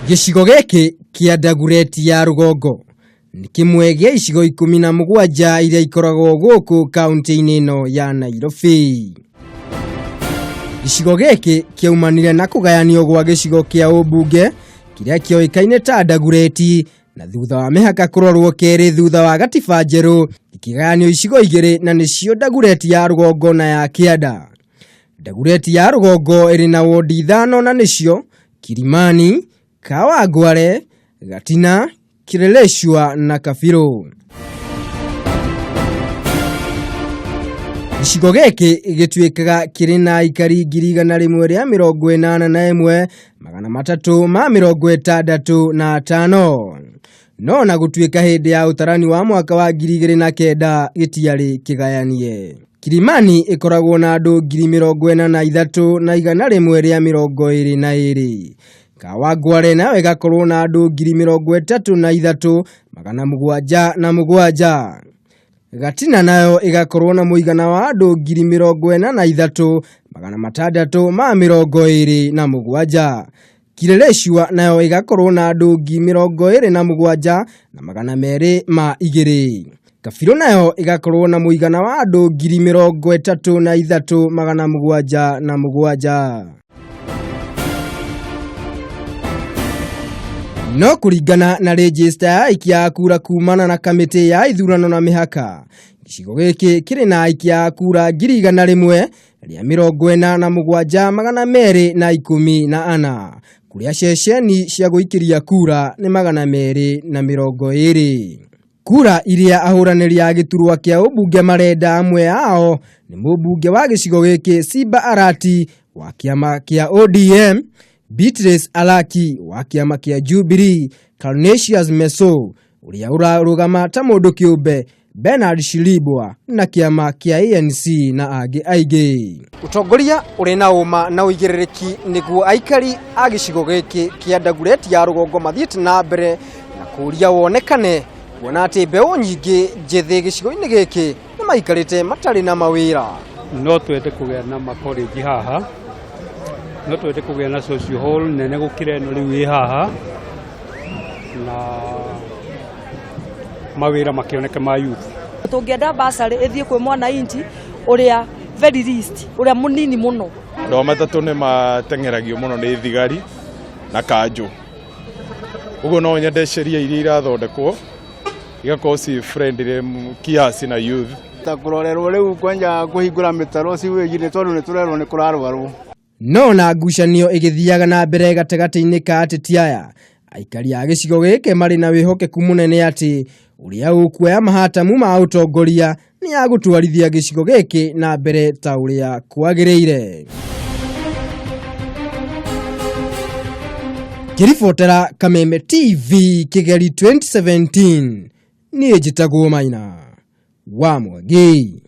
Gĩcigo gĩkĩ kĩa Dagoretti ya rũgongo nĩ kĩmwe gĩa icigo 17 iria ikoragwo gũkũ kaunti-inĩ ĩno ya Nairobi. Gĩcigo gĩkĩ kĩaumanire na kũgayanio gwa gĩcigo kĩa ũmbunge kĩrĩa kĩoĩkaine ta Dagoretti na thutha wa mĩhaka kũrorwo kerĩ thutha wa gatiba njerũ gĩkĩgayanio icigo igĩrĩ na nĩcio Dagoretti ya rũgongo na ya kĩanda. Dagoretti ya rũgongo ĩrĩ na wondi ithano na nĩcio Kilimani, Kawangware, Gatina, Kileleshwa na Kabirũ. Gĩcigo gĩkĩ gĩtuĩkaga kĩrĩ na aikari 181,365. No ona gũtuĩka hĩndĩ ya ũtarani wa mwaka wa 2009 gĩtiarĩ kĩgayanie. Kilimani ĩkoragwo na andũ 43,122. Kawangware nayo ĩgakorwo na andũ 33,707. Gatina nayo ĩgakorwo na mũigana wa andũ 43,627. Kileleshwa nayo ĩgakorwo na andũ 27,202. Kabirũ nayo ĩgakorwo na mũigana wa andũ 33,707. No kũringana na rĩnjĩsta ya aikia a kura kumana na kamĩtĩ ya ithurano na mĩhaka, gĩcigo gĩkĩ kĩrĩ na aikia a kura 147,214, kũrĩa ceceni cia gũikĩria kura nĩ 220. Kura iria ahũranĩri a gĩturwa kĩa ũmbunge marenda amwe ao nĩ mũmbunge wa gĩcigo gĩkĩ Simba Arati wa kĩama kĩa ODM, Beatrice Alaki wa kĩama kĩa Jubilee, Carnatius Meso ũrĩa ũrarũgama ta mũndũ kĩũmbe, Bernard Shilibwa na kĩama kĩa ANC na angĩ aingĩ. Ũtongoria ũrĩ na ũma na ũigĩrĩrĩki nĩguo aikari a gĩcigo gĩkĩ kĩa Dagoretti ya rũgongo mathiĩte na mbere na kũria wonekane kuona atĩ mbeũ nyingĩ njĩthĩ gĩcigo-inĩ gĩkĩ nĩ maikarĩte matarĩ na mawĩra. No twende kũgĩa na makolenji haha, no twende kũgĩa na social hall nene gũkĩra ĩno rĩu ĩ haha, na mawĩra makĩoneke ma youth. Tũngĩenda bursary ĩthiĩ kwĩ mwananchi ũrĩa very least, ũrĩa mũnini mũno. Andũ a matatũ nĩ mateng'eragio mũno nĩ thigari na kanjũ, ũguo no nyende sheria iria irathondekwo igakorwo ci friendly kiasi na youth. Ta kũrorerwo rĩu kwanja kũhingũra mĩtaro ciwĩgi-inĩ tondũ nĩ tũrerwo nĩ kũrarwarwo. No na ngucanio ĩgĩthiaga na mbere gatagatĩ-inĩ ka ateti aya, aikari a gĩcigo gĩkĩ marĩ na wĩhokeku mũnene atĩ ũrĩa ũkuoya mahatamu ma ũtongoria nĩ agũtwarithia gĩcigo gĩkĩ na mbere ta ũrĩa kwagĩrĩire. Ngĩribotera Kameme TV Kĩgeri 2017, niĩ njĩtagwo Maina wa Mwangi.